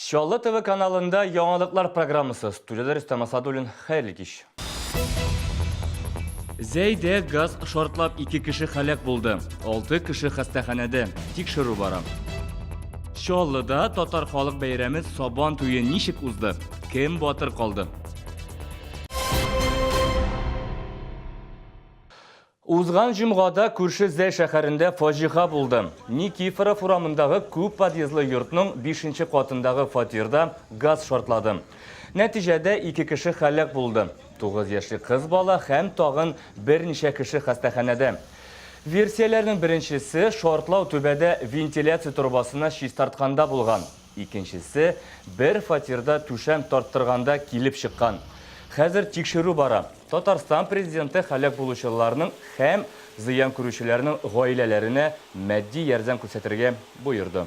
Чаллы ТВ каналында яңалыклар программасы. Студиядә Рөстәм Асадуллин. Хәерле кич. Зәйдә газ шартлап ике кеше һәлак булды. Алты кеше хастаханәдә. Тикшерү бара. Чаллыда татар халык бәйрәме Сабан туе ничек узды? Кем батыр калды? Узган җомгада күрше Зәй шәһәрендә фаҗига булды. Никифоров урамындагы күп подъездлы йортның бишенче катындагы фатирда газ шартлады. Нәтиҗәдә ике кеше һәлак булды. 9 яшьлек кыз бала һәм тагын берничә кеше хастаханәдә. Версияләрнең беренчесе, шартлау түбәдә вентиляция торбасына чистартканда булган. Икенчесе, бер фатирда түшәм тарттырганда килеп чыккан. Хәзер тикшерү бара. Татарстан Президенты һәлак булучыларның һәм зыян күрүчеләрнең гаиләләренә матди ярдәм күрсәтергә боерды.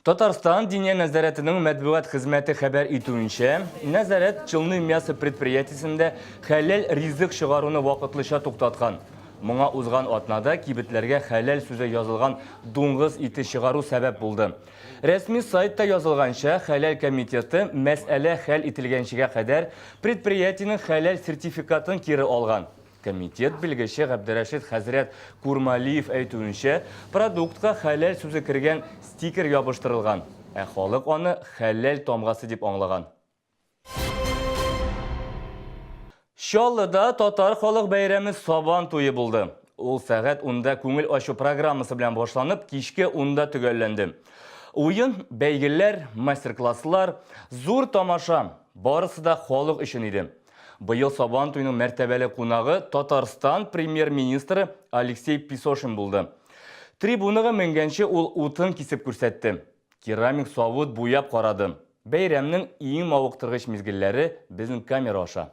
Татарстан Диния нәзарәтенең матбугат хезмәте хәбәр итүенчә, нәзарәт Челны мясо предприятиесендә хәләл ризык чыгаруны вакытлыча туктаткан. Моңа узган атнада кибетләргә хәләл сүзе язылган дуңгыз ите чыгару сәбәп булды. Рәсми сайтта язылганча, Хәләл комитеты мәсьәлә хәл ителгәнчегә кадәр предприятиенең хәләл сертификатын кире алган. Комитет белгече Габдерәшит хәзрәт Курмалиев әйтүенчә, продуктка хәләл сүзе кергән стикер ябыштырылган, ә халык аны хәләл тамгасы дип аңлаган. Чаллыда татар халык бәйрәме Сабан туе булды. Ул сәгать унда күңел ачу программасы белән башланып, кичке унда төгәлләнде. Уен, бәйгеләр, мастер-класслар, зур тамаша, барысы да халык өчен иде. Быел Сабан туеның мәртәбәле кунагы Татарстан премьер-министры Алексей Песошин булды. Трибунага менгәнче ул утын кисеп күрсәтте. Керамик савыт буяп карады. Бәйрәмнең иң мавыктыргыч мизгелләре безнең камера аша.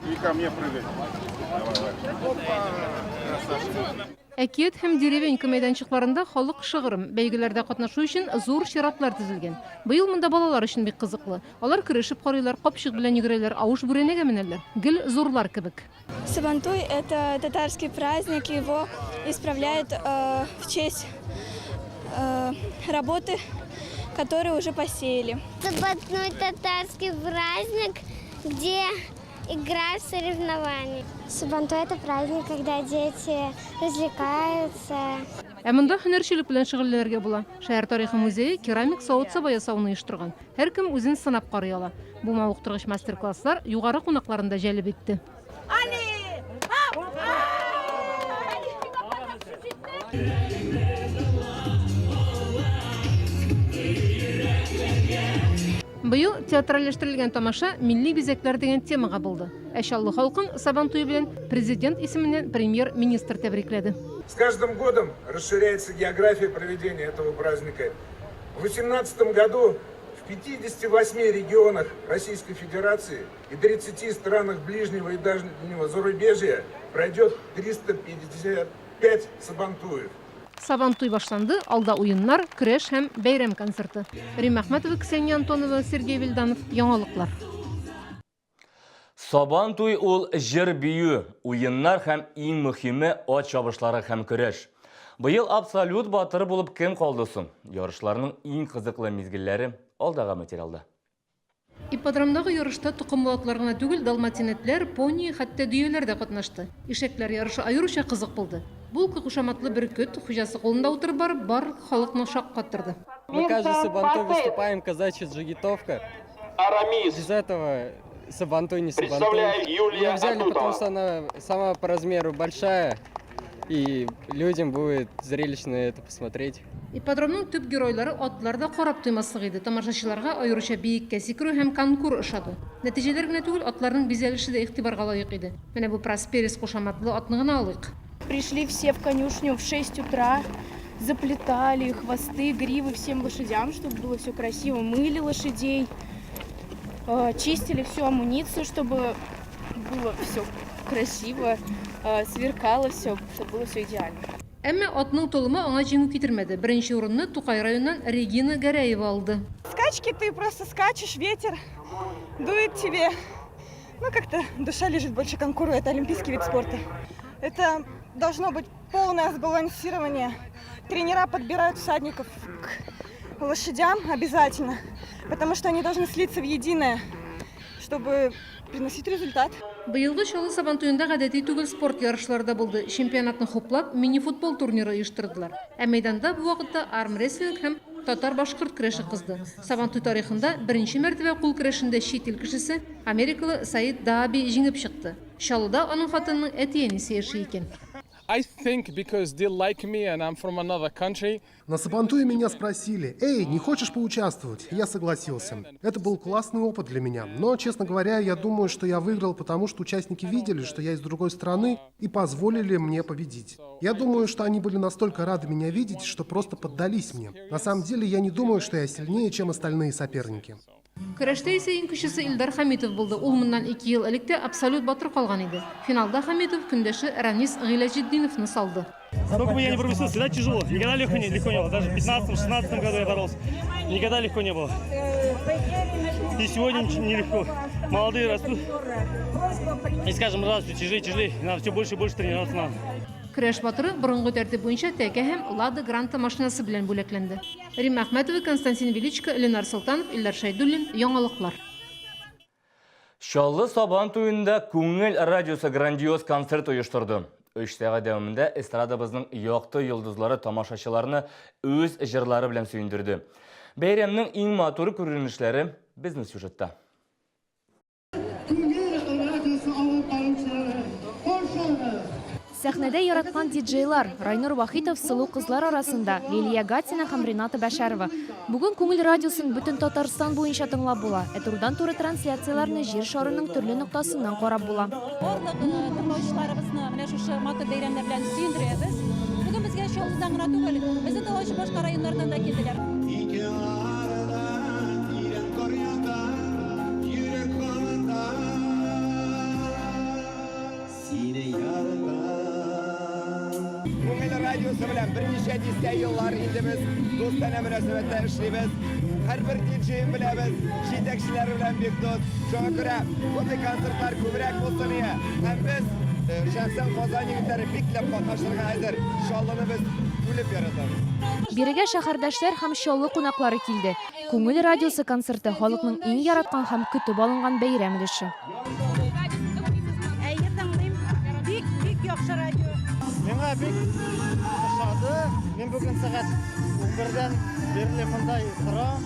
И ко мне прыгай. Әкият һәм Деревенька мәйданчыкларында халык шыгрым. Бәйгеләрдә катнашу өчен зур чиратлар тезелгән. Быел монда балалар өчен бик кызыклы. Алар көрәшеп карыйлар, капчык белән йөгерәләр, авыш бүрәнәгә менәләр. Гел зурлар кебек. Сабантуй, это татарский праздник, его исправляют в честь работы, которую уже посеяли. Сабантуй татарский праздник, где играют в соревнования. Сабантуй это праздник, когда дети развлекаются. Ә монда һөнәрчелек белән шөгыльләнергә була. Шәһәр тарихы музее керамик савыт-саба ясауны оештырган. Һәркем үзен сынап карый ала. Бу мавыктыргыч мастер-класслар югары кунакларын да җәлеп итте. Быел театральләштерелгән тамаша Милли бизәкләр дигән темага булды. Ә Чаллы халкын Сабан туе белән Президент исеменнән Премьер-министр тәбрикләде. С каждым годом расширяется география проведения этого праздника. В 2018 году в 58 регионах Российской Федерации и 30 странах ближнего и дальнего зарубежья пройдет 355 сабантуев. Сабантуй башланды, алда уеннар, көрәш һәм бәйрәм концерты. Римма Әхмәтова, Ксения Антонова, Сергей Вильданов, Яңалыклар. Сабан туй ул җыр-бию, уеннар һәм иң мөхиме ат чабышлары һәм көрәш. Быел абсолют батыр булып кем калды соң? Ярышларның иң кызыклы мизгелләре алдагы материалда. Ипподромдагы ярышта токымлы атлар гына түгел, далматин этләр, пони, хәтта дөяләр дә катнашты. Ишәкләр ярышы аеруча кызык булды. Булка кушаматлы бөркет, хуҗасы кулында утырып барып, барлык халыкны шаккаттырды. Мы каждый Сабантуй выступаем, казачья джигитовка. Арамис. Без этого Сабантуй не Сабантуй. Представляю Юлия Ее взяли, Атутова. потому что она сама по размеру большая, и людям будет зрелищно это посмотреть. Ипподромның төп геройлары атлар да карап туймаслык иде. Тамашачыларга аеруча биеккә сикерү һәм конкур ошады. Нәтиҗәләр генә түгел, атларның бизәлеше дә игътибарга лаек иде. Менә бу Просперис кушаматлы атны гына алыйк. Пришли все в конюшню в 6 утра, заплетали хвосты, гривы всем лошадям, чтобы было все красиво, мыли лошадей, чистили всю амуницию, чтобы было все красиво, сверкало все, чтобы было все идеально. Әмма атның толымы аңа җиңү китермәде. Беренче урынны Тукай районыннан Регина Гәрәева алды. Скачки ты просто скачешь, ветер дует тебе. Ну, как-то душа лежит больше конкуру, это олимпийский вид спорта. Это должно быть полное сбалансирование. Тренера подбирают всадников к Лошадям обязательно, потому что они должны слиться в единое, чтобы приносить результат. Быелгы Чаллы Сабантуенда гадәти түгел спорт ярышлары да булды. Чемпионатны хуплап, мини-футбол турниры оештырдылар. Ә мәйданда бу вакытта армрестлинг һәм татар-башкорт көрәше кызды. Сабантуй тарихында беренче мәртәбә кул көрәшендә чит ил кешесе, америкалы Саид Дааби җиңеп чыкты. Чаллыда аның хатынының әти-әнисе яши икән. I think because they like me and I'm from another country. На Сабантуе меня спросили, «Эй, не хочешь поучаствовать?» Я согласился. Это был классный опыт для меня. Но, честно говоря, я думаю, что я выиграл, потому что участники видели, что я из другой страны и позволили мне победить. Я думаю, что они были настолько рады меня видеть, что просто поддались мне. На самом деле, я не думаю, что я сильнее, чем остальные соперники. Көрәштә исә иң көчлесе Илдар Хәмитов булды. Ул моннан ике ел элек тә абсолют батыр калган иде. Финалда Хәмитов көндәше Ранис Гыйләҗетдиновны салды. Сколько бы я ни пропустил, всегда тяжело. Никогда легко не, легко не было. Даже в 15-16 году я боролся. Никогда легко не было. И сегодня нелегко. Молодые растут. И скажем, раз, все тяжелее, тяжелее. Надо все больше и больше тренироваться надо. Көрәш батыры борынгы тәртип буенча тәкә һәм Лада Гранта машинасы белән бүләкләнде. Римма Әхмәтова, Константин Величко, Ленар Солтанов, Илдар Шәйдуллин. Яңалыклар. Чаллы Сабан туенда Күңел радиосы грандиоз концерт оештырды. Өч сәгать дәвамында эстрадабызның якты йолдызлары тамашачыларны үз җырлары белән сөендерде. Бәйрәмнең иң матур күренешләре безнең сюжетта. Күңел радиосы алып баручылары, каршы алыгыз! Сәхнәдә яраткан диджейлар Райнур Вахитов сылу кызлар арасында, Лилия Гатина һәм Рената Бәшәрова. Бүген Күңел радиосын бөтен Татарстан буенча тыңлап була, ә турыдан-туры трансляцияләрне җир шарының төрле ноктасыннан карап була. Барлык тыңлаучыларыбызны менә шушы матур бәйрәмнәр белән сөендерәбез. Бүген безгә Чаллыдан гына түгел, безне тыңлаучы башка районнардан да килделәр. Ике арада тирән кар ята, йөрәк канында сине ярата. Күңел радиосы белән берничә дистә еллар инде без дустанә мөнәсәбәттә эшлибез. Һәрбер диджеен беләбез, җитәкчеләре белән бик дус. Шуңа күрә мондый концертлар күбрәк булсын ие. Һәм без шәхсән Казан егетләре бик теләп катнашырга әзер. Чаллыны без үлеп яратабыз. Бирегә шәһәрдәшләр һәм Чаллы кунаклары килде. Күңел радиосы концерты халыкның иң яраткан һәм көтеп алынган бәйрәм өлеше. Әйе, тыңлыйм. Бик, бик яхшы радио. Миңа бик ошады. Мин бүген сәгать 11-дән бирле монда торам.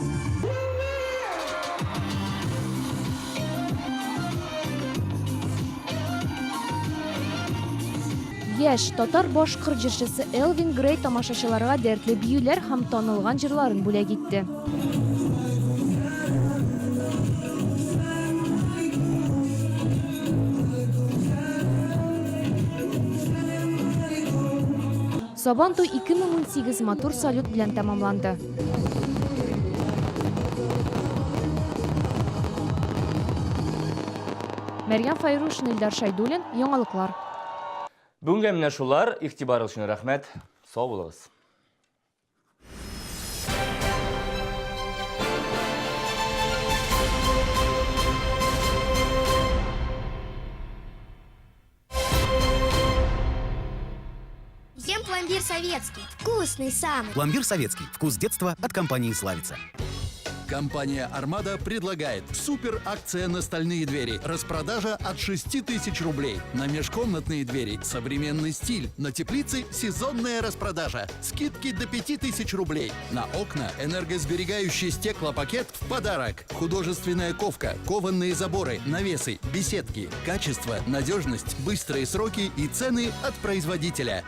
Яшь татар-башкорт җырчысы Элвин Грей тамашачыларга дәртле биюләр һәм танылган җырларын бүләк итте. Сабан туй 2018 матур салют белән тәмамланды. Мәрьям Файрушина, Илдар Шайдуллин, Яңалыклар. Бүгенгә менә шулар. Игътибарыгыз өчен рәхмәт. Сау булыгыз. Ем пломбир советский. Вкусный самый. Пломбир советский. Вкус детства от компании «Славица». Компания «Армада» предлагает супер акция на стальные двери. Распродажа от 6000 рублей. На межкомнатные двери современный стиль. На теплице сезонная распродажа. Скидки до 5000 рублей. На окна энергосберегающий стеклопакет в подарок. Художественная ковка, кованные заборы, навесы, беседки. Качество, надежность, быстрые сроки и цены от производителя.